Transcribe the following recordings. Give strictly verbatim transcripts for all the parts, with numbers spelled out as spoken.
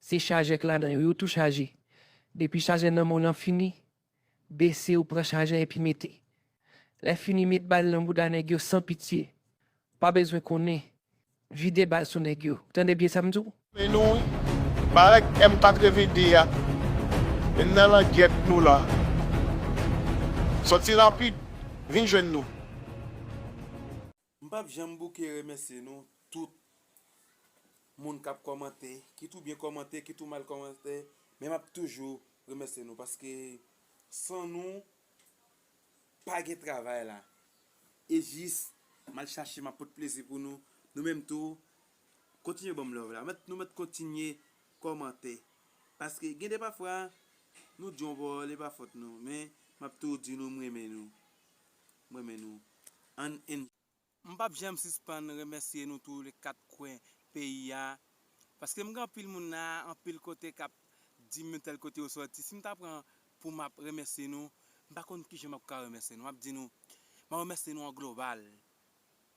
Se chajè k ladan yo, yo tou chaje. Depi chajè nan men w lan fini, bese ou pran chajè epi mete. Lè fini met bal nan bouda nèg yo san pitye. Pa bezwen konnen. Vide bal sou nèg yo. Tande byen sa m di w? Men nou wi. Parèt M katreven de a. Men nan langyèt nou la. Sòti rapid. Vin jwenn nou. M p ap janm bouke remèsye nou tout moun k ap kòmante, kit ou byen kòmante, kit ou mal kòmante, men m ap toujou remèsye nou paske san nou, pa gen travay la. E jis, m al chache, m ap pot plezi pou nou. Nou menm tou, kontinye ban m love la. Mèt, nou mèt kontinye kòmante. Paske gen de pafwa, nou di yon pawòl, e pa fòt nou. Men, m ap toujou di nou, m renmen nou. M renmen nou. Ann, ann. M p ap janm sispann remèsye nou tou le kat kwen peyi a. Paske m gen anpil moun la, anpil kote k ap di m yon tèl kote yo sòti. Si m ta pran pou m ap remèsye nou, m pa konn kijan m ap ka remèsye nou. M ap di nou, m ap remèsye nou an global.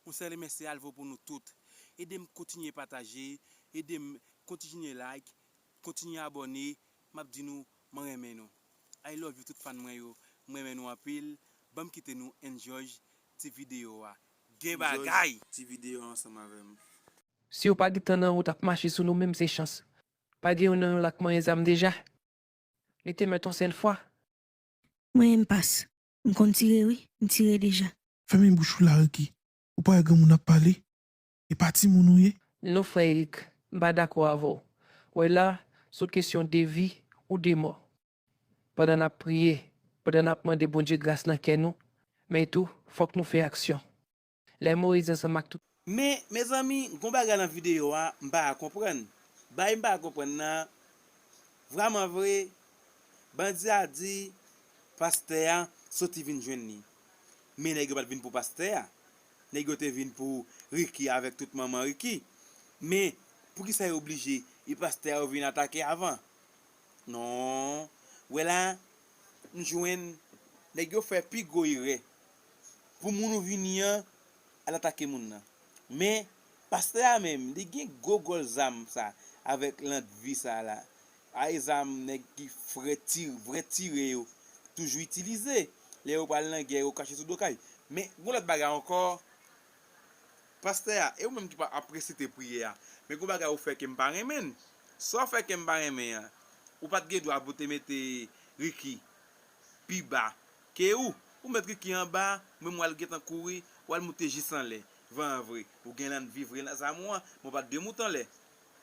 Yon sèl remèsye al vo pou nou tout. Ede m kontinye pataje, ede m kontinye like, kontinye abòne. M ap di nou, mwen renmen nou. I love you tout fan mwen yo. Mwen renmen nou anpil. Ban m kite nou enjoy ti videyo a. Gen bagay! Ti videyo a ansanm avè m. Si yo pa gentan nan wout ap mache sou nou menm se chans. Pa gen youn nan yo la k manyen zam deja? Li te mèt yon sèl fwa. Mwen menm pas. M konn tire wi, m tire deja. Fèmen bouch ou la Ricky. Ou pa wè granmoun ap pale? E pa timoun ou ye? Non frè Eric, m pa dakò avè w. Wè la, se yon kesyon de vi ou de mò. Pandan n ap priye, pandan n ap mande Bondye gras nan kè nou, men tou, fòk nou fè aksyon. Lè Moyiz ansanm ak tout. Men, mezanmi, gon bagay nan videyo a m pa ka konprann. Bagay m pa ka konprann nan, vrèman vre, bandi a di pastè a soti vin jwenn li. Men nèg yo pa t vin pou pastè a. Nèg yo te vin pou Ricky avèk tout manman Ricky. Men, poukisa yo oblije e pastè a yo vin atake avan? Non. Wè la, m jwenn nèg yo fè pi gwo erè. Pou moun ou vini an, al atake moun nan. Men, pastè a menm, li gen gwo gòl zam sa, avèk lantvi sa la. A e zam nèg ki frè ti, vrè tire yo toujou itilize. Lè yo pral nan gè, yo kache sou do kay. Men, gon lòt bagay ankò, pastè a, e ou menm ki pa ap resite priyè a, men gon bagay ou fè ke m pa renmen n. Sa w fè ke m pa renmen an, ou pa t gen dwa pou te mete Ricky pi ba ke ou. Ou met Ricky anba, ou menm w al gentan kouri, w al moute jis anlè. Van an vre, ou gen lannvi vre nan zam ou an, men w pa t dwe moute anlè.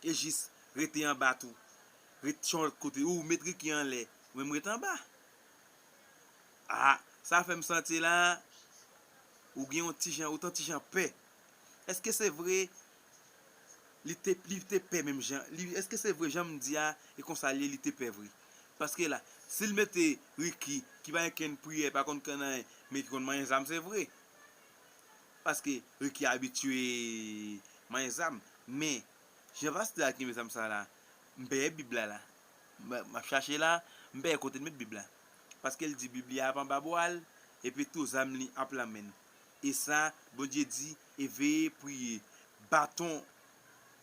E jis rete anba tou. Ret yon lòt kote, ou met Ricky anlè, ou menm ret anba. Ah, sa fè m santi la, ou gen yon ti jan, ou t yon ti jan pè. Èske se vre li te, li te pè menm jan, li, èske se vre jan m di a, e konsa l ye, li te pè vre? Paske la, si l mete Ricky, ki pa gen kenn priyè, pa konn kenn anyen, men ki konn manyen zam, se vre. Paske Ricky abitye manyen zam. Men, jan pastè a kenbe zam sa la, m peye Bib la la. M, m ap chache la, m peye kote l met Bib la. Paske l di Bib li ap anba bra l, epi tou zam li ap nan men l. E sa, Bondye di, e veye priye. Baton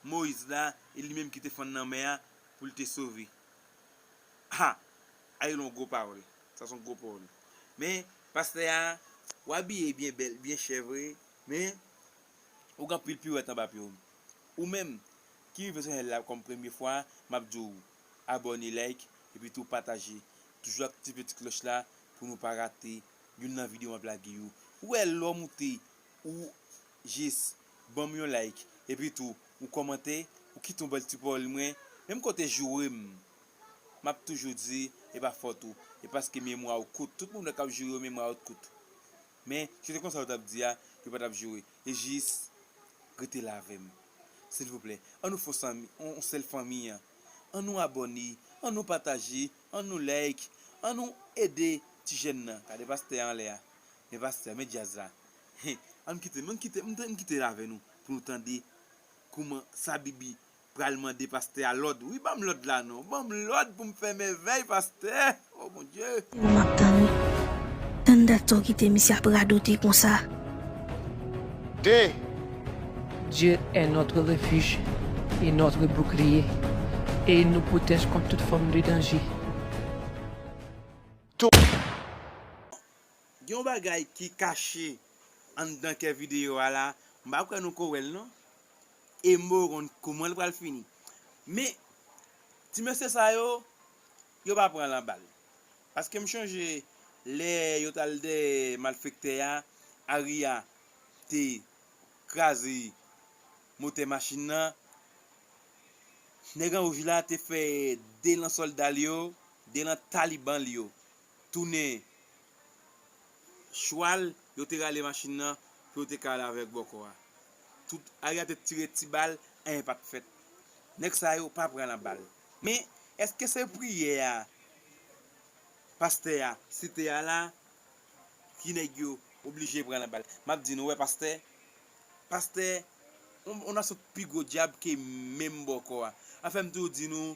Moyiz la, e li menm ki te fann nan mè a pou l te sove. Ha! Ay yon gwo pawòl. Sa se yon gwo pawòl. Men, pastè a, w abiye byen bèl, byen chè vre, men, ou gen anpil piwèt anba pye w. Ou menm, ki rive sou chanèl la kòm premye fwa, m ap di w, abòne, like, epi tou pataje. Toujou aktive ti klòch la pou nou pa rate youn nan videyo m ap lage yo. Ou wè lè w moute, ou jis ban m yon like, epi tou, ou kòmante, ou kite yon bèl ti pawòl mwen, menm kote joure m. M ap toujou di, e pa fòt ou, e paske memwa w kout. Tout moun k ap joure yo, memwa yo t kout. Men, si se te konsa yo t ap di a, yo pa t ap joure. E jis, rete la avè m. Silvouplè, ann nou fè yon, yon sèl fanmi an. Ann nou abòne, ann nou pataje, ann nou like, ann nou ede ti jèn nan. Gade pastè a anlè a. Men pastè, men djaz la. Hen, ann kite, ann kite, ann kite l avè nou, pou nou tande kouman sa Bibi pral mande pastè a lòd. Wi, ban m lòd la non. Ban m lòd pou m fè mèvèy, pastè. O Bondye. Se nou m ap tann wi. Tann dat sa w kite misye ap radote konsa. De. Dieu est notre refuge et notre bouclier. E nou pwotèj kont tout fòm de danje. Gen yon bagay ki kache anndan kè videyo a la, m pa kwè nou ko wè l non. E m poko konn kouman l pral fini. Men, ti mesye sa yo, yo pa pran lan bal. Paske m chonje lè yo t al dèyè malfektè a, Aria te kraze motè machin nan, nèg an wouj la te fè de lan sòlda l yo, de lan taliban l yo tounen chwal, yo te rale machin nan pou yo te ka ale avèk bòkò a. Tout Aria te tire ti bal, anyen pa t fèt. Nèg sa yo pa pran lan bal. Men, èske se priyè a pastè a site a la ki nèg yo oblije pran lan bal? M ap di nou, wè pastè, pastè, on, on nasyon pi gwo dyab ke menm bòkò a. Afè m toujou di nou,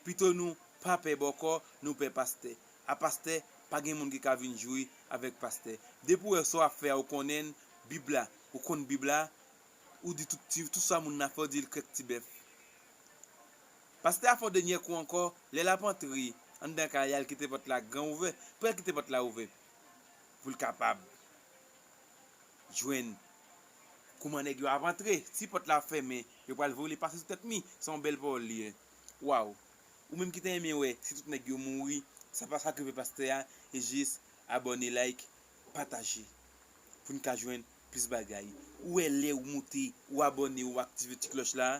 pito nou pa pè bòkò, nou pè pastè. A pastè, pa gen moun ki ka vin jwe avèk pastè. Depi w wè sa w ap fè a, ou konnen Bib la, ou konn Bib la, ou di tout, ti, tout sa moun nan fè, ou di l krèk ti bèf. Pastè a fè yon dènyè kou ankò, lè l ap antre anndan kay la, l kite pòt la gran ouvè. Pou l kite pòt la ouvè, pou l kapab jwenn kouman nèg yo ap antre. Si pòt la ap fèmen, yo pral voye pase sou tèt mi. Se yon bèl pawòl li ye. Waw! Ou menm ki ta renmen wè si tout nèg yo mouri, sa pa sa k rive pastè a, e jis abòne, like, pataje pou n ka jwenn plis bagay. Ou wè lè ou moute, ou abòne, ou aktive ti klòch la,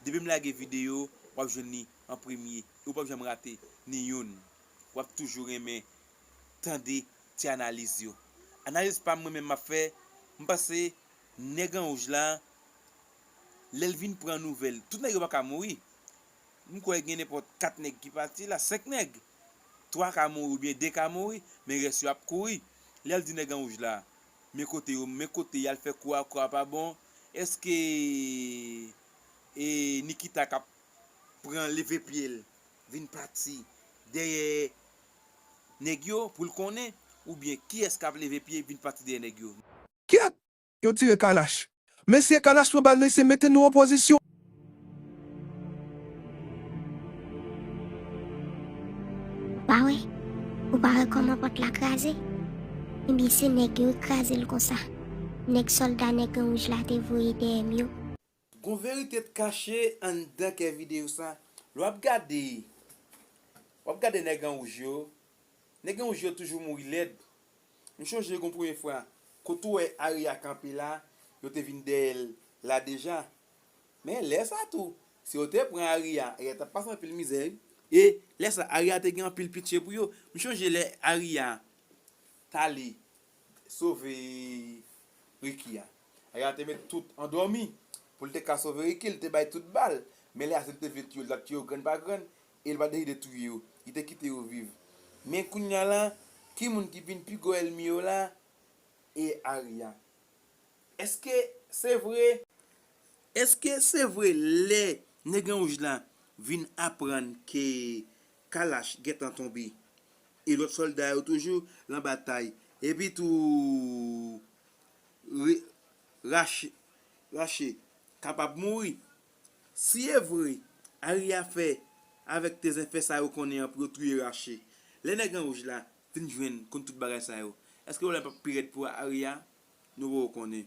depi m lage videyo, w ap jwenn li an premye. E ou p ap janm rate ni youn. W ap toujou renmen tande ti analiz yo. Analiz pa m mwen menm m ap fè, m panse nèg an wouj la, lè l vin pran nouvèl, tout nèg yo pa ka mouri. M kwè gen nenpòt kat nèg ki pati la, senk nèg. Twa ka mouri oubyen de ka mouri, men rès yo ap kouri. Lè l di nèg an wouj la, men kote yo, men kote y al fè kou a, kou a pa bon, èske e Nikita k ap pran leve pye l, vin pati dèyè nèg yo pou l konnen, oubyen kiyès k ap leve pye vin pati dèyè nèg yo? Kyèt! Yo tire Kalash. Mesye, Kalash pran bal nan, se mete nou an pozisyon. Ou pa wè? Ou pa wè kòman pòt la kraze? Ebyen, se nèg yo ki kraze l konsa. Nèg sòlda nèg an wouj la te voye dèyè m yo. Gon verite t kache anndan kè videyo sa. Lè w ap gade, w ap gade nèg an wouj yo, nèg an wouj yo toujou mouri lèd. M chonje gon premye fwa, kote w wè Aria kanpe la, yo te vin dèyè l la deja. Men lè sa tou, si yo te pran Aria, Aria t ap pase anpil mizè wi. E lè sa, Aria te gen anpil pitye pou yo. M chonje lè Aria t ale sove Ricky a. Aria te met tout andòmi pou l te ka sove Ricky, l te bay tout bal. Men lè a se l te vle tiye yo, l t ap tiye yo grenn pa grenn, e l pa t deside touye yo. Li te kite yo viv. Men kounye a la, ki moun ki vin pi gwo ènmi yo la? E Aria. Èske se vre? Èske se vre lè nèg an wouj la vin aprann ke Kalash gentan tonbe e lòt sòlda yo toujou lan batay, epi tou Rache kapab mouri? Si e vre, Aria fè avèk te zen fè sa yo konnen an pou yo touye Rache. Lè nèg an wouj la vin jwenn konn tout bagay sa yo, èske pwoblèm p ap pi rèd pou Aria? Nou poko konnen.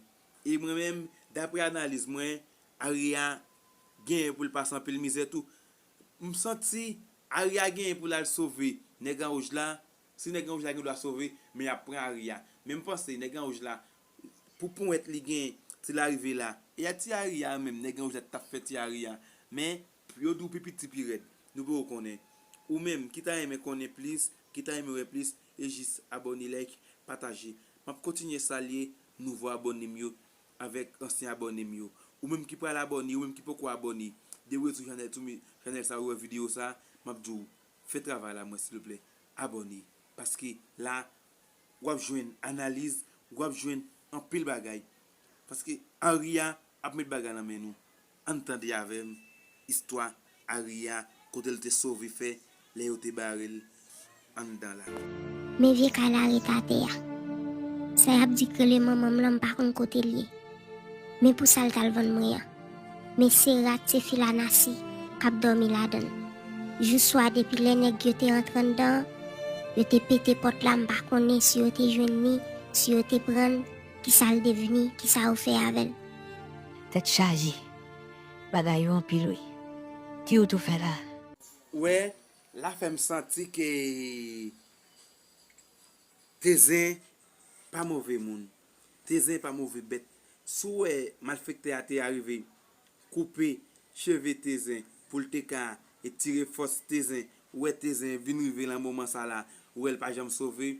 E mwen menm, daprè analiz mwen, Aria genyen pou l pase anpil mizè tou. M santi Aria genyen pou l al sove nèg an wouj la. Si nèg an wouj la gen dwa sove, men y ap pran Aria. Men m panse nèg an wouj la, pou ponyèt li gen, ti larive la. E a ti Aria menm, nèg an wouj la t ap fè ti Aria. Men yo di w pi piti pi rèd. Nou poko konnen. Ou menm ki ta renmen konnen plis, ki ta renmen wè plis, e jis abòne, like, pataje. M ap kontinye salye nouvo abòne m yo avèk ansyen abòne m yo. Ou menm ki pral abòne, ou menm ki poko abòne, depi w sou chanèl, sou mi- chanèl sa, ou wè videyo sa, m ap di w, fè travay la mwen silvouplè, abòne. Paske la, w ap jwenn analiz, w ap jwenn anpil bagay. Paske Aria ap met bagay nan men nou. Ann tande avè m istwa Aria, kote l te sove fè lè yo te bare l anndan la. Men vye kay la ret atè a. Sa y ap di k rele manman m lan, m pa konn kote l ye. Men pou sa l t al vann mwen an. Men se rat, se filanasi k ap dòmi ladan l. Jou swa depi lè nèg yo te rantre anndan an, yo te pete pòt la, m pa konnen si yo te jwenn li, si yo te pran l, kisa l devni, kisa yo fè avè l. Tèt chaje. Bagay yo anpil wi. Ki ou tou fè la? Ou wè, la fè m santi ke Tezen pa move moun. Tezen pa move bèt. Si w wè malfektè a te arive koupe cheve Tezen pou l te ka etire fòs Tezen, ou wè Tezen vin rive nan moman sa la, ou wè l pa janm sove,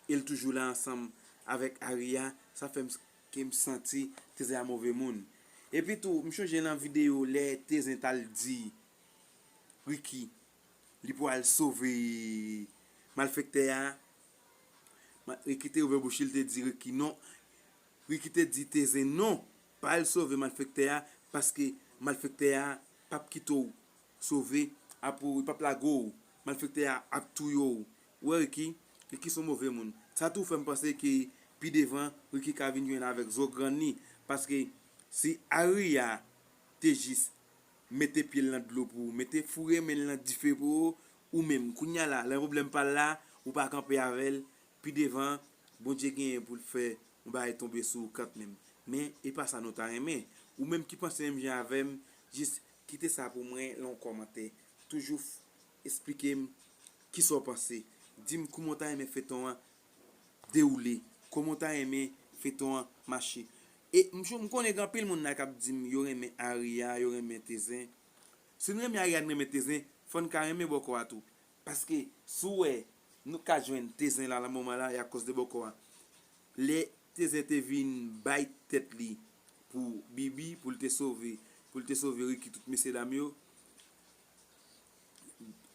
e l toujou la ansanm avèk Aria, sa fè m, ke m santi Tezen a move moun. Epi tou, m chonje nan videyo lè Tezen t al di Ricky li pral sove malfektè a. Ma- Ricky te ouvè bouch li, te di Ricky non. Ricky te di Tezen non, pa al sove malfektè a, paske malfektè a p ap kite w sove, apre w, li p ap lage w. Malfektè a ap touye w. Ou wè Ricky, Ricky se yon move moun. Sa tou fè m panse ke pi devan, Ricky ka vin jwenn avèk zo grann li, paske si Aria te jis mete pye l nan dlo pou ou, mete foure men l nan dife pou ou, ou menm, kounye a la, lè pwoblèm pa l la, ou pa kanpe avè l, pi devan, Bondye genyen pou l fè yon bagay tonbe sou ou kanmenm. Men, e pa sa nou ta renmen. Ou menm ki panse menm jan avè m, jis kite sa pou mwen lan yon kòmantè. Toujou f-, esplike m kisa w panse. Di m kouman w ta renmen feyton an dewoule, kòman w ta renmen feyton an mache. E m, m konnen gen anpil moun la k ap di m yo renmen Aria, yo renmen Tezen. Si n renmen Aria, n renmen Tezen, fò n ka renmen bòkò a tou. Paske, si w wè, nou ka jwenn Tezen la, nan moman la, e akoz de bòkò a. Lè Tezen te vin bay tèt li pou Bibi, pou l te sove, pou l te sove Ricky, tout mesyedam yo,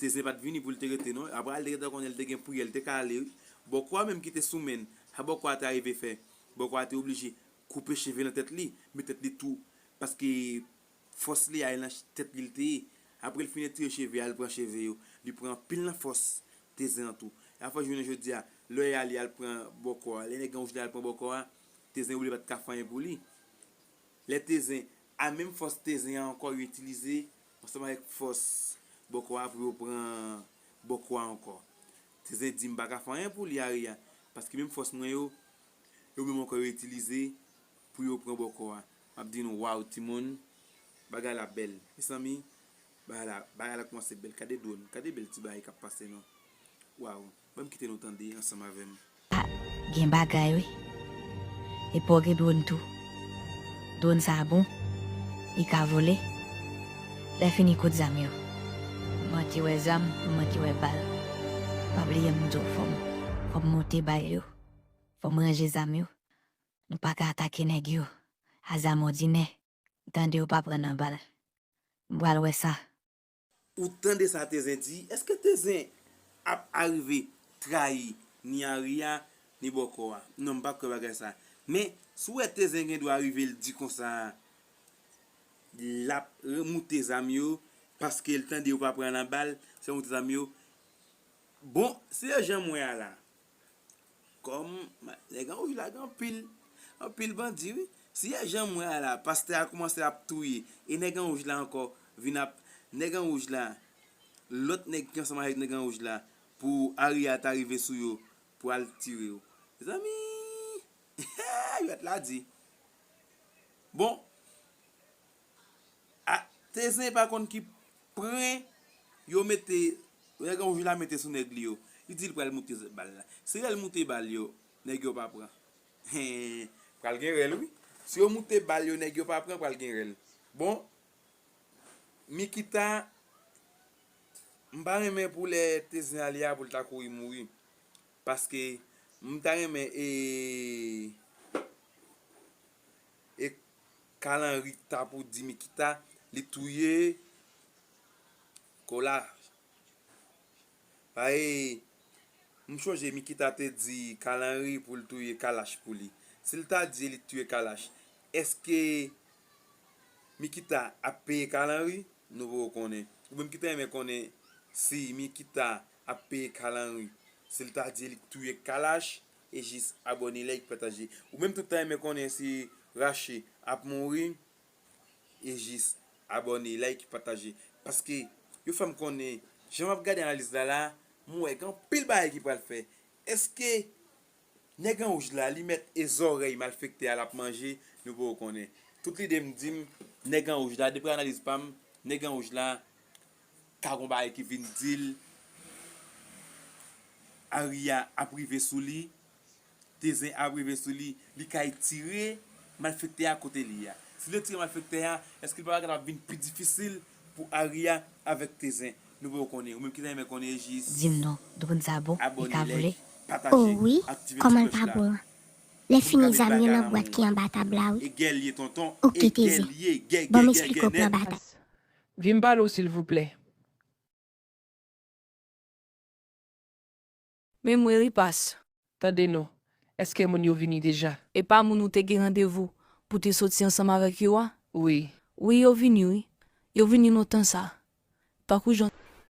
Tezen pa t vini pou l te rete, non. Apre, li te gentan konnen li te gen priyè, li te ka ale, wi. Bòkò a menm ki te sou men l, sa bòkò a te arive fè? Bòkò a te oblije koupe cheve nan tèt li, met tèt li tou. Paske fòs li a, e nan ch-, tèt li l te ye. Apre l fin etire cheve a, l pran cheve yo. Li pran anpil nan fòs Tezen an tou. E afè jounen jodi a, lè y ale al pran bòkò a, lè nèg an wouj la al pran bòkò a, Tezen oubli pa t ka fè anyen pou li. Lè Tezen, a menm fòs Tezen an ankò yo itilize ansanm avèk fòs bòkò a pou yo pran bòkò a ankò. Tezen di m pa ka fè anyen pou li Aria, paske menm fòs mwen yo, yo menm ankò yo itilize pou yo pran bòkò a. M ap di nou, waw, timoun, bagay la bèl. Mezanmi, bagay la, bagay la kòmanse bèl. Gade dwòn, gade bèl ti bagay k ap pase non. Waw, ban m kite nou tande ansanm avè m. Ah, gen bagay wi. Epi w gen dwòn tou. Dwòn sa bon. Li ka vole. Lè fini kout zam yo. M manke wè zam, m manke wè bal. Pa bliye m di w fò m, fò m monte bal yo. Fò m ranje zam yo. Nou pa ka atake nèg yo a zam òdinè. M tande yo pa pran nan bal. M pral wè sa. Ou tande sa Tezen di? Èske Tezen ap arive trayi ni Aria, ni bòkò a? Non, m pa kwè bagay sa. Men, si w wè Tezen gen dwa rive l di konsa, l ap moute zam yo, paske l tande yo pa pran nan bal, se moute zam yo. Bon, se jan m wè a la. Kòm ma-, nèg an wouj la gen anpil, anpil bandi, wi. Si e jan m wè a la, pastè a kòmanse ap touye, e nèg an wouj la ankò vin ap, nèg an wouj la, lòt nèg ki ansanm avèk nèg an wouj la, pou Aria ta rive sou yo, pou al tire yo. Mezanmi, jwèt la di. Bon, a, Tezen pa konn ki pwen yo mete, nèg an wouj la mete sou nèg li yo. Li di l pral moute bal la. Si rèl moute bal yo, nèg yo pa pran. Hen, pral gen rèl, wi. Si yo moute bal yo, nèg yo pa pran, pral gen rèl. Bon, Mikita, m pa renmen pou lè Tezen ale a, pou l ta kouri mouri. Paske m ta renmen, e, e Kalanri ta pou di Mikita, li touye Kola. Paske m chonje Mikita te di Kalanri pou l touye Kalash pou li. Si l ta di li touye Kalash, èske Mikita ap peye Kalanri? Nou poko konnen. Ou menm ki ta renmen konnen si Mikita ap peye Kalanri, si l ta di li touye Kalash, e jis abòne, like, pataje. Ou menm tou ta renmen konnen si Rache ap mouri, e jis abòne, like, pataje. Paske yo fè m konnen Jan m ap gade analiz la la, m wè gen anpil bagay ki pral fè. Èske nèg an wouj la, li mèt e zòrèy malfektè a l ap manje? Nou poko konnen. Tout lide m di m, nèg an wouj la, dapre analiz pa m, nèg an wouj la, ka gon bagay ki vin di l, Aria ap rive sou li, Tezen ap rive sou li, li kay tire malfektè a kote li a. Si li tire malfektè a, èske li pa kapab vin pi difisil pou Aria avèk Tezen? Nou poko konnen. Ou menm ki ta renmen konnen jis. Di m non, dwòn sa bon, li ka vole? Abòne, like, pataje, aktive ti klòch la. O wi, kòman l pa bon an? Lè fini zam yo nan bwat ki anba tab la wi. Egèl ye tonton, egèl ye, gè, gè, gè, gè, nèt. Ban m esplike w plan batay. Vin pale w silvouplè. Men mwen ripas. Tande non. Èske moun yo vini deja? E pa moun ou te gen randevou pou te soti ansanm avèk yo a? Wi. Wi, yo vini wi. Yo vini lontan sa. Tankou jan.